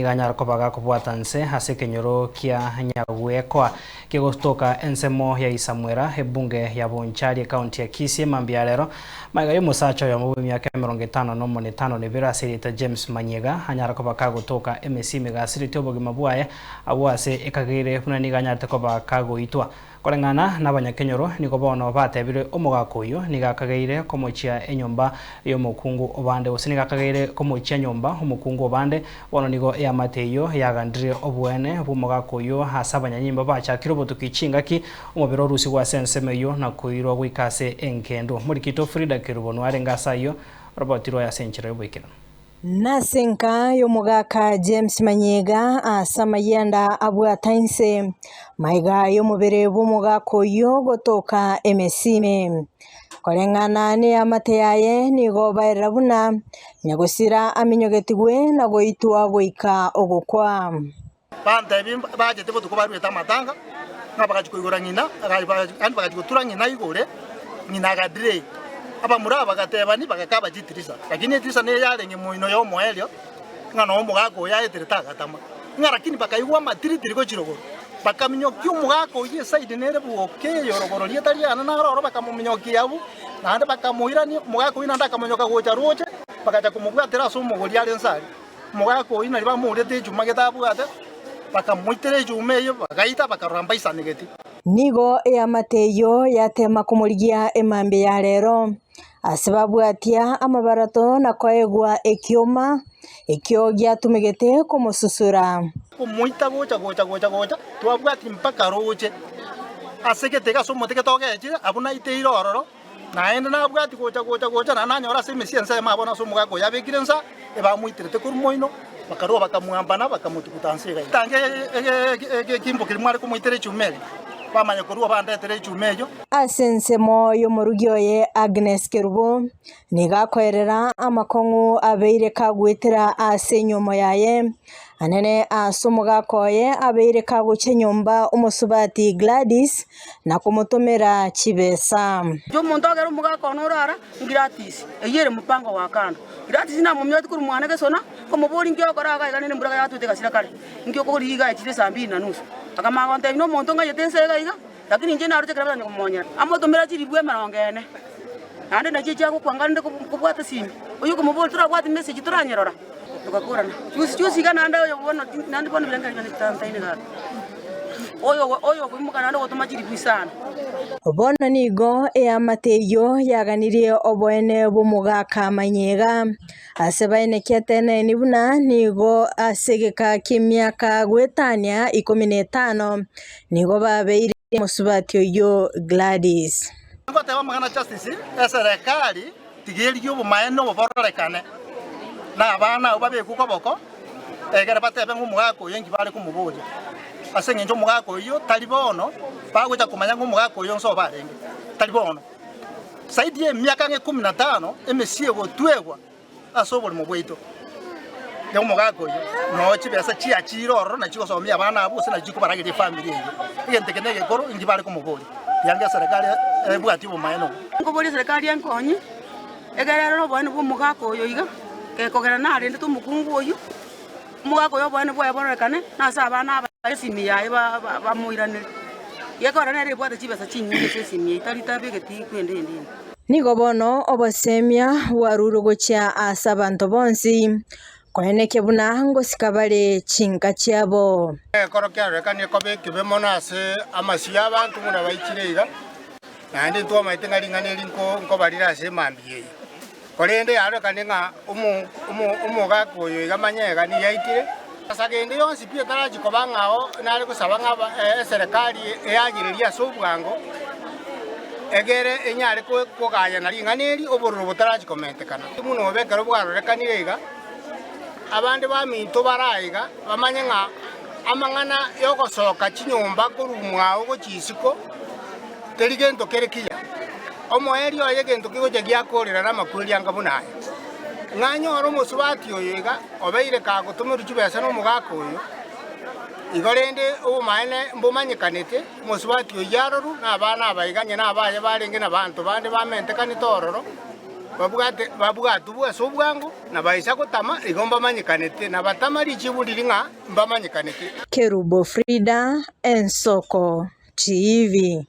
Nigo anyare koba gakobwata nse ase ekenyoro kia Nyagwekoa kegotoka ensemo ya Isamwera, ebunge ya Bonchari ekaunti ya Kisii mambia ya rero. Magega y'omosacha oyomo bw'emiaka 51 na etano na ebere ase erieta James Manyega anyare koba kagotoka emesimi gasiretie obogima bwaye abwo ase ekageire buna nigo anyarete koba kagoitwa. Koreng'ana nabanyakenyoro nigo bono batebire omogaka oyio nigo akageire komochia enyomba y'omokungu obande, gose nigo akageire komochia nyomba omokungu obande. Bono nigo eamate eyio yagandire oboene bw'omogaka oyio ase abanyanyimbo bachakire obotuki chingaki omobere orusigwe ase ensemo eyio na koirwa goika ase engendu. Morikito Frida Kerubo noarenge ase ayio, roboti rwaye ase enchera y'oboikeranu. Nase enka y'omogaka James Manyega ase amayianda abwata inse, magega y'omobere bw'omogaka oyio gotoka emesime. Koreng'ana neamate yaye nigo baerera buna nyagosira aminyogetigwe na goitwa goika ogokwa. Bantebi bachete botuko baruete amatanga, ng'a bagachia koigora ng'ina, yaani bagachia gotura ng'ina igore, ng'ina agadelay. Abamura aba bagatebani bagakaba chitirisa, lakini etirisa neye yarenge moino y'omoerio, ng'a noo omogaka oyo aeterete agatama. Ng'a lakini bakaigwa amatiritiri gochia rogoro, bakaminyokia omogaka oyio eside nere bwoka eye rogoro rieta riane naro oro bakamominyokia abwo, naende bakamoirania, omogaka oyio naende akamonyoka gocha roche, bagacha komobwatera ase omogori are nse aria. Omogaka oyio nario bamourete echuma gete abwate, bakamoitera echuma eyio, bagaita, bakarora mbaisanegeti. Nigo eamate eyio yateema komorigia emambia ya rero, ase babwatia amabarato na koegwa ekioma, ekio giatumegete komosusura. Komoita gocha gocha gocha gocha, twabwati mpaka roche ase gete ase omote gete ogechire, abwo naiteire ororo. Naende nabwati gocha gocha gocha, naende nanyora ase emesia ensemo abwo ase omogaka oyo abekire insa, ebamoiterete korwa moino, bakarua bakamwambana, bakamotuguta nse iga. Tange egekimbo keria mware komoitera echuma eria, bamanya korua bandetere echuma eyio. Ase ensemo y'omorugi oye Agnes Kerubo, nigo akoerera amakong'u abeire kagoetera ase enyomo yaye, Anene ase omogaka oye abeire kagochia nyomba omosubati Gladys na komotomera chibesa. Inche omonto agere omogaka one orara, Gladys, eyio ere mopango wa kando. Gladys namominyotie korwa mwane gesona, nkomoboria inki ogokora iga iga nere embura yatwete egasira kare, inki okogora iga echire saa mbili na nusu. Akamanya gontebia na omonto ng'anyete inse iga iga, lakini inche naroche ekero batanya komonyera. Amotomera chilifu emerongo ene, naende nachio chiagokwa rende kobwata esimi, oyio okomoboria torabwati message toranyerora. Togakorana chusi chusi iga naende oyo bono naende bono ebirengererio biane bitantaine gaki. Oyo oyo okoimoka naende ogotoma chilifu isano. Bono nigo eamate eyio yaganirie oboene bw'omogaka Manyega, ase baenekiete eneni buna nigo ase egeka ki'emiaka goetania ikomi na etano, nigo babeire omosubati oyio Gladys. Ngoteba amang'ana Justice, eserekari Tiga erigie obomaene obo bororekane, na abana abwo babekwe koboko, egere batebe ng'a omogaka oyo inki bare komoboria. Ase engencho omogaka oyio tari bono bagocha komanya ng'a omogaka oyo nsobo arenge, tari bono. Zaidi y'emiaka ang'e ikomi na tano emesie egotwegwa ase oborimo bwaito. Na omogaka oyio noo chibesa chiachire ororo nachi gosomia abana abwo gose nachi chikobarageria efamiri eyio. Egento eke negekoro inki bare komoboria? Tiga eserekari ebwati obomaene obo. Nkoboria eserekari enkonye, egere erore oboene bwa omogaka oyo iga, gekogera narendete omokungu oyio, omogaka oyo oboene bwaye bororekane, na ase abana aba esimi yaye bamoiranere. Gekogera nere ebwate chibesa chinyinge ase esimi eyio, tari tabegeti kwende ende ende. Nigo bono obosemia bwarurwe gochia ase abanto bonsi, koenekia buna ngosika bare chinka chiabo. Egekoro kiarorekanie koba ekibe mono ase amasio y'abanto buna baichire iga, naende ntwamaete ng'a ring'ana eri nkobarire ase emambia eye. Korende yarorekane ng'a omogaka oyo iga manyega nigo aikire. Ase kende yonsi pi etarachia koba ng'ao nare gosaba ng'a eserekari eayererie ase obwango, egere enyare kogayana ring'ana eri obororo botarachia komentekana. Buna obe ekero bwarorekanire iga, abande baminto bare aiga bamanye ng'a amang'ana y'ogosoka chinyomba korwa mwao gochia isiko teri gento kere kiya. Omoerio oye egento kegocha giakoorera namakweri anga buna aya, ng'a anyore omosubati oyo iga obeire kagotomerwa chibesa nomogaka oyo, igo rende obomaene mbomanyekanete, omosubati oyio arorwe nabana aba iga onye nabaye barenge nabanto bande bamentekanete ororo. Babwate babwatubwe ase obwango, na baisa gotama, igo mbamanyekanete, na batama richibu riria ng'a mbamanyekanete. Kerubo Frida, Ensoko TV.